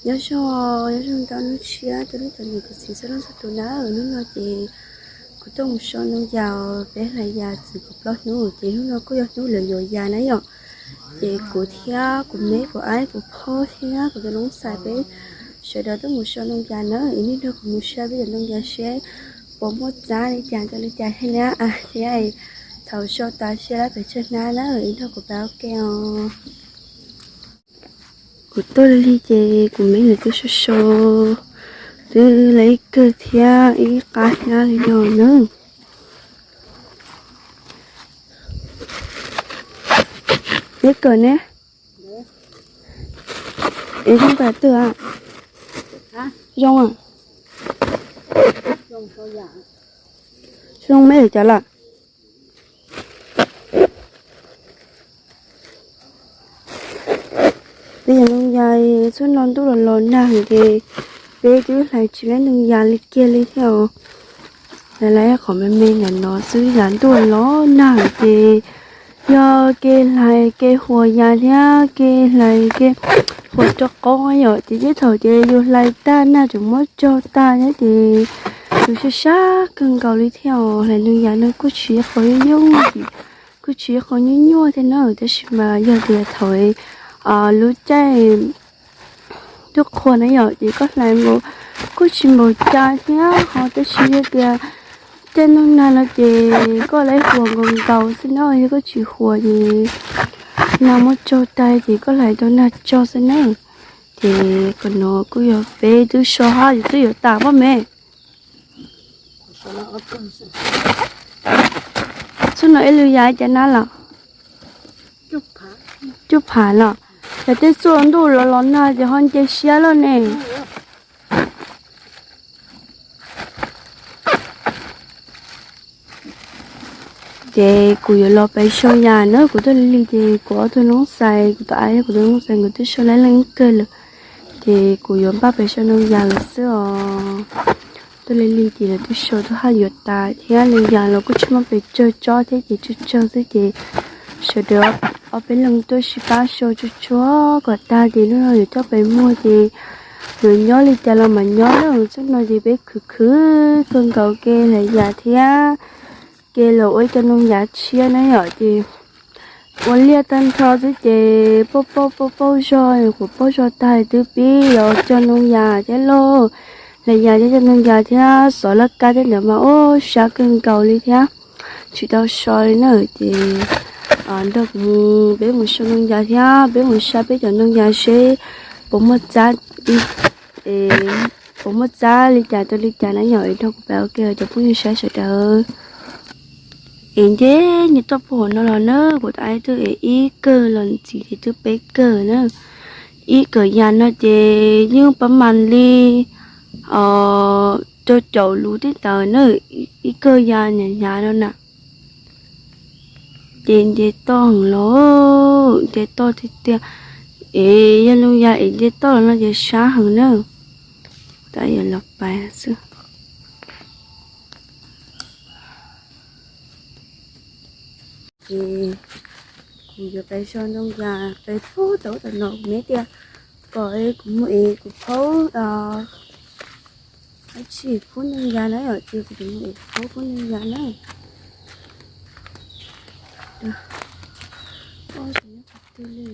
Nyob zoo, nyob zoo ntau hnub tshiab rau nej cov niam cov txiv txhua leej txhua tus na. Hnub no ces kuv tuaj mus so ntoo yas, peb hlais yas txwm kaum plaub hnub ces hnub no kuj yog hnub lawv yuav yas na yom. Ces kuv thiab kuv me kuv ab kuv phob thiab kuv tus noob xais peb sawv daws tuaj mus so ntoo yas na. Es nej nrog kuv mus saib peb cov ntoo yas seb puas muaj txab li cas rau li cas thiab na. Thiab thaum so tas seb lawv pes tsawg hnab na, es nrog kuv pab ua ke os. Kuv tuaj li ces kuv me lawv twb so so, twb lawv ib kawg thiab ib qab hnab li no na. Neb kawm ne? Es zoo tas twg? Zoo, zoo me lawm cas lawm? Peb yog ntoo yas txhua no ntuj los los nag ces peb twb hlais tsis laib ntoo yas li kiag li thiab os. Hlais qhov me me ntawm no xwb, yas ntuj los nag ces yog kev hlais kev huas yas thiab kev hlais kev huas rau qoob yom, ces tej thaum ces yus hlais tag nag tseem muab tsau tag thiab ces yus sab sab kawg nkaus li thiab os. Hlais ntoo yas no kuj tsis yog qhov yooj yim, kuj tsis yog qhov nyuaj nyuaj thiab na, tab sis mas yog tias thaum lub caij twb qhua na yom, ces koj hlais npaum kuj tsis npaum cas thiab ho, tab sis yog tias caij ntuj nag no ces koj laib huas nkaus nkaus xwb na, yog koj tsis huas ces nag muab tsau tag ces koj hlais tau nag tsau xwb na. Ces qhov no kuj yog peb twb so hab yus twb yuav tas pob me. Txhua no ib lub yas cas nab los? Cuj phav los. Yog tej txhua ntuj los los nag ces ho nce siab lawm ne. Ces kuv yuav los pem sau yas na, kuv tuaj li li ces kuv ob tug noob xais, kuv tus ab kuv tus noob xais nkawd twb sau laib leej kawg lawm. Ces kuv yuav npaj pem sau ntoo yas lawm xwb os. Tuaj li li ces lawv twb sau tuaj haj yuav tas thiab, ntoo yas los kuj tsis muaj pes tsawg tsob thiab ces tsawg tsawg xwb ces sawv daws ob peb leeg tuaj sib pab sau tsuag tsuag kom tag ces hnub no yuav coj pem muag ces yuav nyob li cas los mas nyob na. Txhua no ces peb khwv khwv kawg nkaus kev hlais yas thiab kev los ua ib co ntoo yas tshiab na yom, ces ua liaj tag nrho xwb ces pauj pauj pauj pauj zog, qhuav pauj zog tag twb pib los cog ntoo yas thiab lauj, hlais yas thiab cog ntoo yas thiab xov laj kab thiab ntawd mas ua siab kawg nkaus li thiab, tsis tau so li na. Ces nrog kuv mus, peb mus sau ntoo yas thiab peb mus saib peb cov ntoo yas seb puas muaj txab, puas muaj txab li cas rau li cas na yom, es nrog kuv pab ua ke cov phooj ywg saib sawv daws. Es nce nce toj puag hauv no los na, kuv tais twb es ib kawg los ntxiv ces twb peb kawg na. Ib kawg yas no ces yeej pab mas li rau caum lub teb tawm na, ib kawg yas hnyav hnyav no na. Ces nce toj heev los, nce toj tiag tiag. Es yog ntoo yas es nce toj los no ces sab heev na. Tab yog los pais xwb. Ces kuv yuav pais sau ntoo yas pais pub tau tam no kuv me tias kom kuv mus es kuv phaub, tab sis pub ntoo yas na yom, ces kuv mus es phaub pub ntoo yas na. Twg li.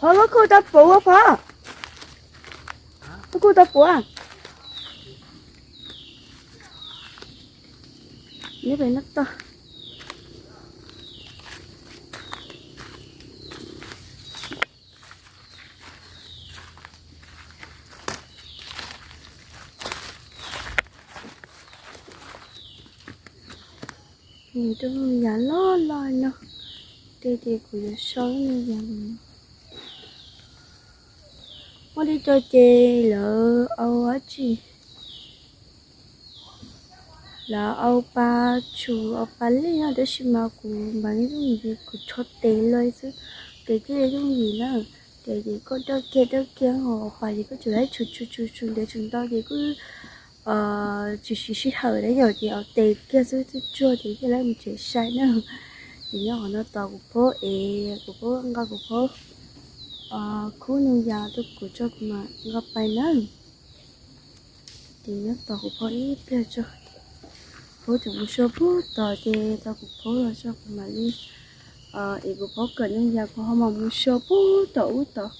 Phob, lub kuj tau puav, phob, lub kuj tau puav. Neb pem no toj. Nws rau yas loj loj no, ces kuv yuav sau yas. Muaj li co ces lawv au dab tsi, lawv au pa tshum au pa lej no, tab sis mas kuv npaj yooj yim ces kuv tsho tes lawm xwb, ces thiaj yooj yim na. Ces, ces koj dawb kiag dawb kiag ho hais ces koj tseem laib tshum tshum tshum tshum ntev tshum ntau ces kuj tsis siv sij hawm na yom, ces ua tes kiag xwb tsuag tsuag ces thiaj li mus tsev sai na. Ces nyob qhov no tos kuv phob es kuv phob nqa kuv phob khub noog yas tuaj kuv tso kuv mam nqa pais na. Ces nyob tos kuv phob ib pliag tso, phob tseem mus so puag tom ces tos kuv phob los tso kuv mam li es kuv phob kawm noog yas kuv ho mam mus so puag tom ub tod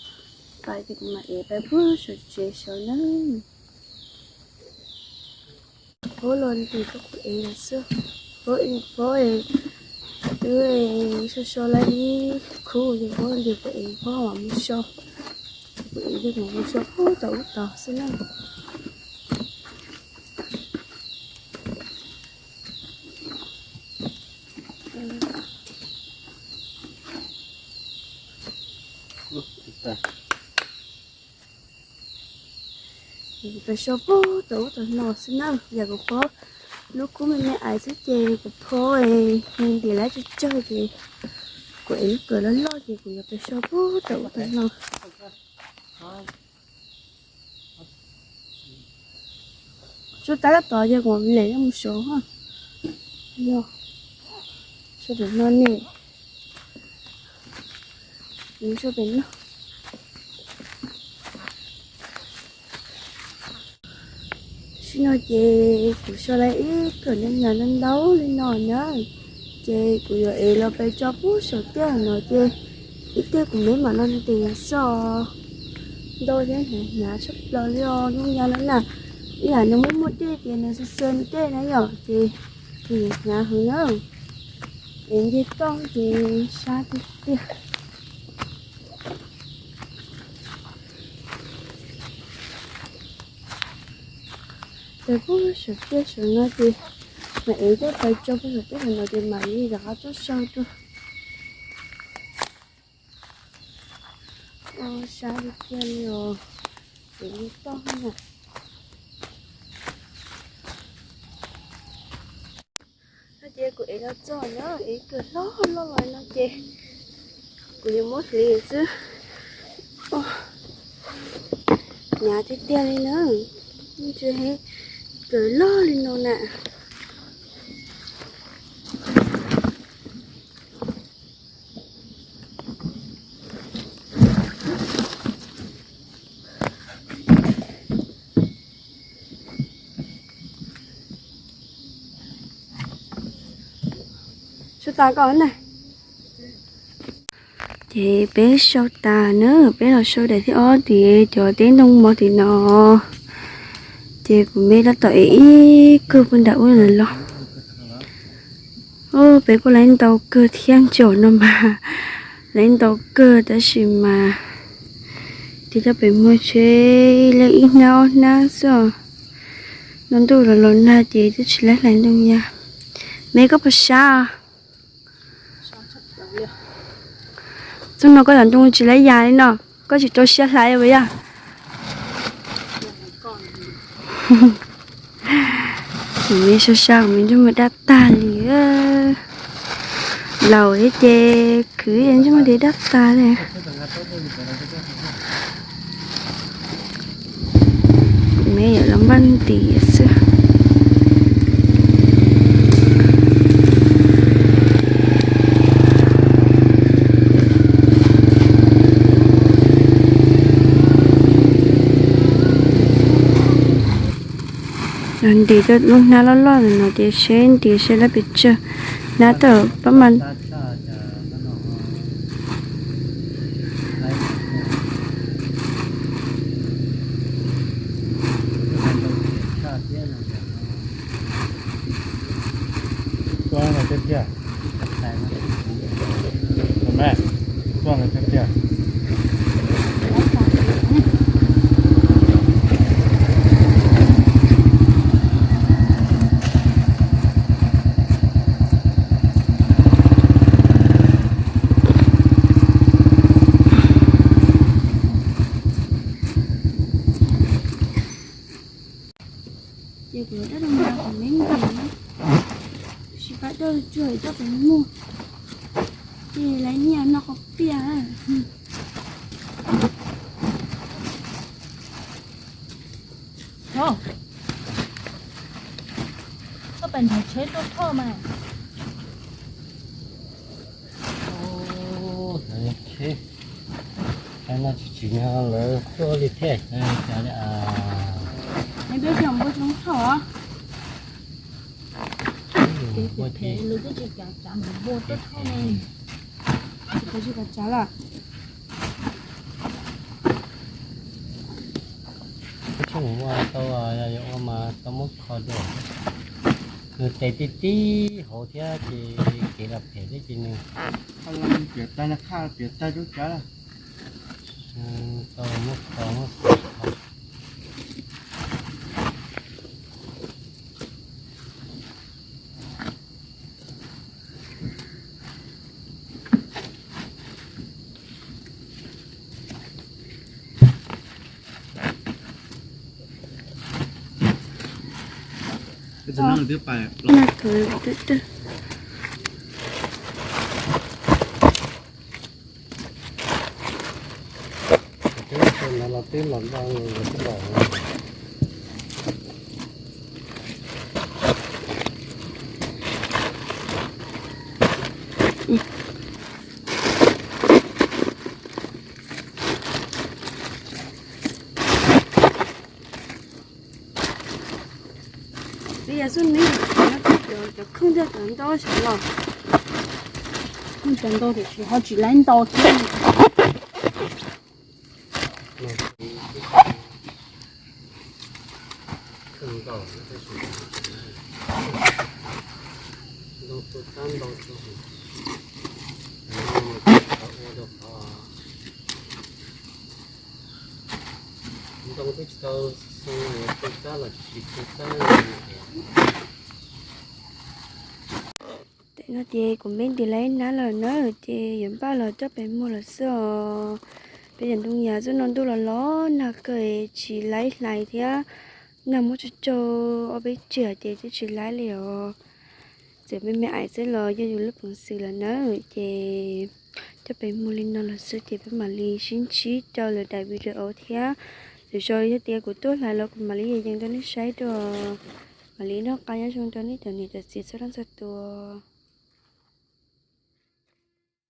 pais ces kuv mam ev pais puag saum tsev saud na. Phob los ntim rau kuv ev lawm xwb. Phob, phob twb so so lawm ib khub ces phob ntim kuv ev phob mam mus so. Kuv ev ces kuv mus so puag tom ub tod xwb na. Kuv pais so puag tom ub tom no xwb na, yam kuv phob lub kub me me ais xwb ces kuv phob nws ntim lawm tsawg tsawg ces kuv ev lub kawm loj loj ces kuv yuav pais so puag tom ub tom no. Sub tab lab tod ces kuv lem mus so, so pem no ne, so pem no. Tam sim no ces kuv so lawm ib kawm noog yas ntau ntau li no na, ces kuv yuav ev los pais tso puag saum tiaj no ces ib tiag kuv me mam los ntim xwb. Ntau thiab hnyav hnyav tshaj plaws li os noog yas no na, ib yam nws muaj muaj dej ces nws xwb xwb nws dej na yom ces nws hnyav heev na. Es nce toj ces sab tiag tiag. Pais puag saum tiaj saum no ces mam ev coj pais tso puag saum tiaj saum no ces mam li rov qab tuaj sau rau. Sab tiag tiag li os, ces nce toj na. No ces kuv ev los txog na, ev kawm hlob loj los no ces kuv yuav muab hliv xwb. Hnyav tiag tiag li na, tsis kawm loj li no na. Sau tas ko na. Ces peb sau tas na, peb los sau daim thib ob tim cov teb ntoo mos tim no. Ces kuv me tab tom ev ib kawm puag nram ub los. Peb kuj laib ntau kawg thiab, ntsaum no mas laib ntau kawg tab sis mas tig coj pem muag tsheb li ib hnab ob hnab xwb os. No ntuj los los nag ces twb tsis laib hlais ntoo yas. Me koj puas sab? Txog no koj cov ntoo tsis laib yas li no, koj tsis rau siab hlais puas yog? Kuv me sab sab, kuv me ntsej muag dab tag li. Laus thiab ces khwv ntsej muag dab tag li. Kuv me yuav los npaj ntim xwb. Ntim rau lub hnab loj loj no ces seb ntim seb lab pes tsawg, hnab tawm pab mas. Ces kuv dab rau nra kuv me ntim na, tab sis pab dawj tsuag coj kuv muag, ces lawv nyiam noj qhov piaj. Ntawd tsheb tuaj thauj mas. Ntawd tsheb, no tsis tsim nyog lawv tuaj li thiab, cas li a. Peb tsis npua tsis thauj os. Phem lawv twb tsis cav tsav npua tuaj thauj ne. Tsis tau tsis cav tsav lawm. Tsis mus ua tau, yog yuav ua mas tau muab kho dua. Nws tes tib tib hauv thiab ces kev los phem thiab ces nws, piam tag, qhaj piam tag rub tsav. Tau muab kho muab kho. Twb los ntau los twb los. Peb yog xub neb cov, cov kheej thiaj cov ntau sav los. Kheej cov ntau tiam sis ho tsis laib ntau thiab. Kheej ntau tab sis ntau tus tab ntau tsis, ntau ua rau qhov ntau twb tsis tau xoo, tus tab los tsis tus tab. Tes no ces kuv npeb ntim laib nab lawm na, ces yuav npaj los coj pem muag lawm xwb os. Peb cov ntoo yas xwb no ntuj los los nag kawg tsis laib hlais thiab, nag muab tsuj tsau ob peb tsiam ces twb tsis laib li os. Txawm me me aim xwb los yog yus lub peev xwm lawm na, ces coj pem muag li no los xwb ces peb mam li sib ntsib rau lwm daim video thiab. Lwm zaus yog tias kuv tuaj hlais los kuv mam li yees rau nej saib dua. Mam li noj qab nyob zoo rau nej cov niam cov txiv txhua leej txhua tus.